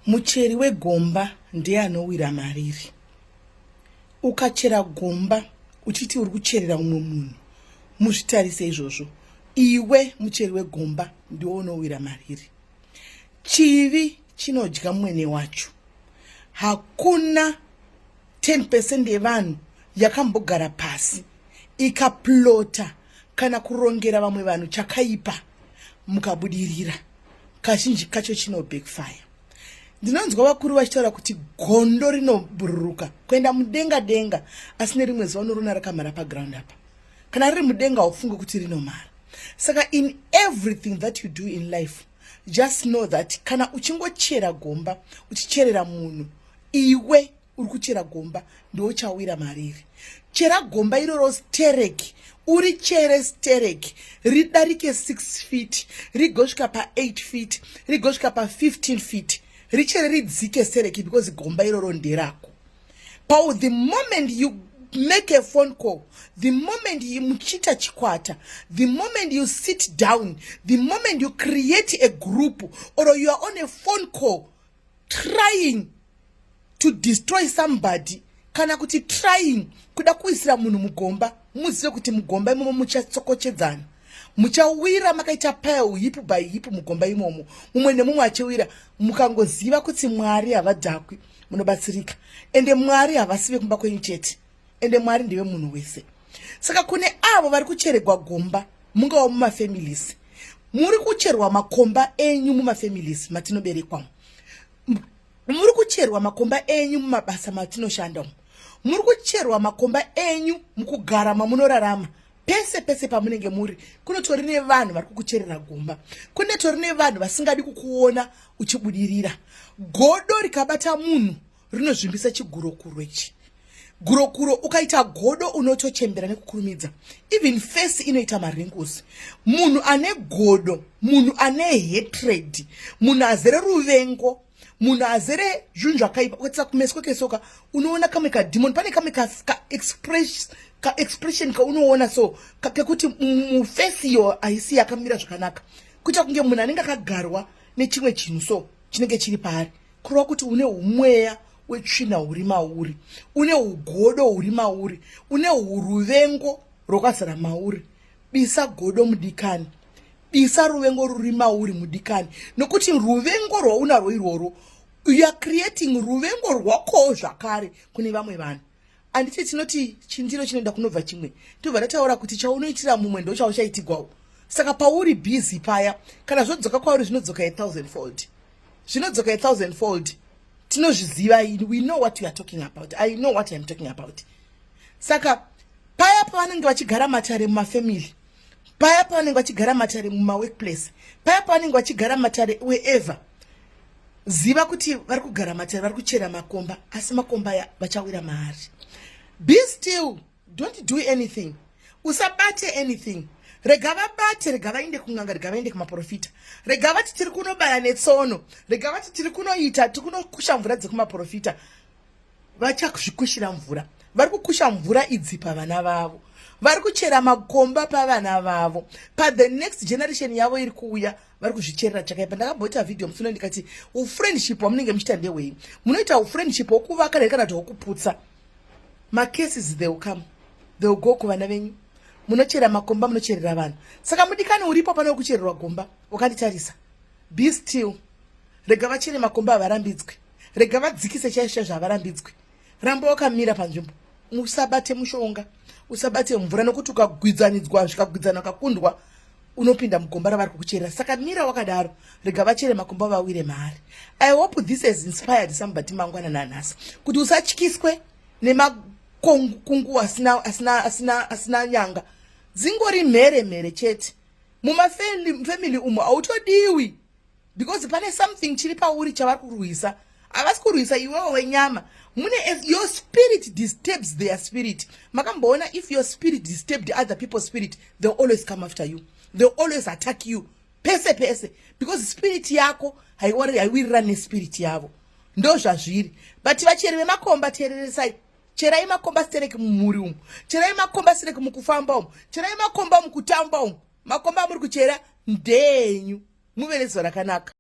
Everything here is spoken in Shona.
Mucheri wegomba ndiye anowira mariri. Ukachera gomba uchiti uri kucherera umwe munhu, muzvitarise izvozvo. Iwe mucheri wegomba ndiwe unowira mariri. Chivi chinodya mwene wacho. Hakuna 10% yevanhu yakambogara pasi ikaplota kana kurongera vamwe vanhu chakaipa mukabudirira. Kazhinji kacho chino backfire. Ndinonzwa vakuru vachitaura kuti gondo rinobhururuka kuenda mudenga denga, asi nerimwe zuva unorona rakamhara paground apa. Kana riri mudenga haufunge kuti rinomhara. Saka in everything that you do in life, just know that kana uchingochera gomba uchicherera munhu, iwe uri kuchera gomba ndochawira mariri. Chera gomba iroro stereki, urichere stereki ridarike 6 feet, rigosvika pa8 feet, rigosvika pa15 feet, richere ridzike stereki, because gomba iroro nderako. Paul, the moment you make a phone call, the moment you muchiita chikwata, the moment you sit down, the moment you create a group or you are on a phone call trying to destroy somebody, kana kuti trying kuda kuisira munhu mugomba, muzive kuti mugomba imomo muchatsokochedzana, muchawira makaita pile, heap by heap mugomba imomo, mumwe nemumwe achiwira. Mukangoziva kuti Mwari havadhakwi, munobatsirika. Ende Mwari havasi vekumba kwenyu chete, ende Mwari ndeve munhu wese. Saka kune avo vari kucheregwa gomba, mungava mumafamilies, muri kucherwa makomba enyu mumafamilies matinoberekwamo, muri kucherwa makomba enyu mumabasa matinoshanda umu, muri kucherwa makomba enyu mukugara mamunorarama, pese pese pamunenge muri, kunotori nevanhu vari kukucherera gomba, kune tori nevanhu vasingadi kukuona uchibudirira. Godo rikabata munhu rinozvimbisa chigurokuro ichi. Gurokuro, ukaita godo unotochembera nekukurumidza, even face inoita mawrinkles. Munhu ane godo, munhu ane hatred, munhu azere ruvengo, munhu azere zvinhu zvakaipa, ukaitisa kumeso kwekesoka unoona kamwe kademon, pane kamwe kaexpression kaunoona so kekuti muface iyo haisi yakamira zvakanaka, kuita kunge munhu anenge akagarwa nechimwe chinhu so chinenge chiri paari, kureva kuti une umweya wetsvina huri mauri, une ugodo huri mauri, une uruvengo rwakazara mauri. Bisa godo, mudikani. Bisa ruvengo ruri mauri, mudikani, nokuti ruvengo rwaunarwo irworwo, you are creating ruvengo rwakowo zvakare kune vamwe vanhu. Handiti tinoti chindiro chinoenda kunobva chimwe? Tobva tataura kuti chaunoitira mumwe ndo chauchaitigwawo. Saka pauri busy paya, kana zvodzoka kwauri, zvinodzoka a thousand fold, zvinodzoka a thousand fold. Tinozviziva, we know what we are talking about. I know what I am talking about. Saka paya pavanenge vachigara matare mumafamily, paya pavanenge vachigara matare mumaworkplace, paya pavanenge vachigara matare wherever, ziva kuti vari kugara matare, vari kuchera makomba, asi makomba aya vachawira maari. Be still, don't do anything, usabate anything. Rega vabate, rega vainde kun'anga, rega vainde kumaprofita, rega vati tiri kunobaya netsono, rega vati tiri kunoita, tiri kunokusha mvura dzekumaprofita. Vachazvikushira mvura. Vari kukusha mvura idzi pavana vavo, vari kuchera makomba pavana vavo, pathe next generation yavo iri kuuya, vari kuzvicherera chakaipa. Ndakamboita vhidhiyo musi uno ndikati ufriendship wamunenge muchiita ndewei? Munoita ufriendship hwokuvaka here kana kuti hwokuputsa? Macases, they will come, they will go kuvana venyu. Munochera makomba, munocherera vanhu. Saka mudikani uripo pane wekuchererwa gomba wakanditarisa, be still. Rega vachere makomba, havarambidzwi. Rega vadzikise chaizvo chaizvo, havarambidzwi. Ramba wakamira panzvimbo, usabate mushonga, usabate mvura, nokuti ukagwidzanidzwa, zvikagwidzana, ukakundwa, unopinda mugomba ravari kukucherera. Saka mira wakadaro, rega vachere makomba, vawire maari. I hope this has inspired somebody mangwana nanhasi kuti usatyiswe nemakungu asina, asina, asina, asina nyanga, dzingori mhere mhere chete. Mumafamily umu hautodiwi because pane something chiri pauri chavari kurwisa. Havasi kurwisa iwewo wenyama, mune your spirit disturbs their spirit. Makamboona, if your spirit disturbed other people's spirit, they'll always come after you, they'll always attack you pese pese, because spirit yako haiwirirani nespirit yavo. Ndo zvazviri. But vacheri vemakomba, teereresai. Cherai makomba stereki mumhuri umu, cherai makomba stereki mukufamba umu, cherai makomba mukutamba umu. Makomba amuri kuchera ndeenyu. Muve nezuva rakanaka.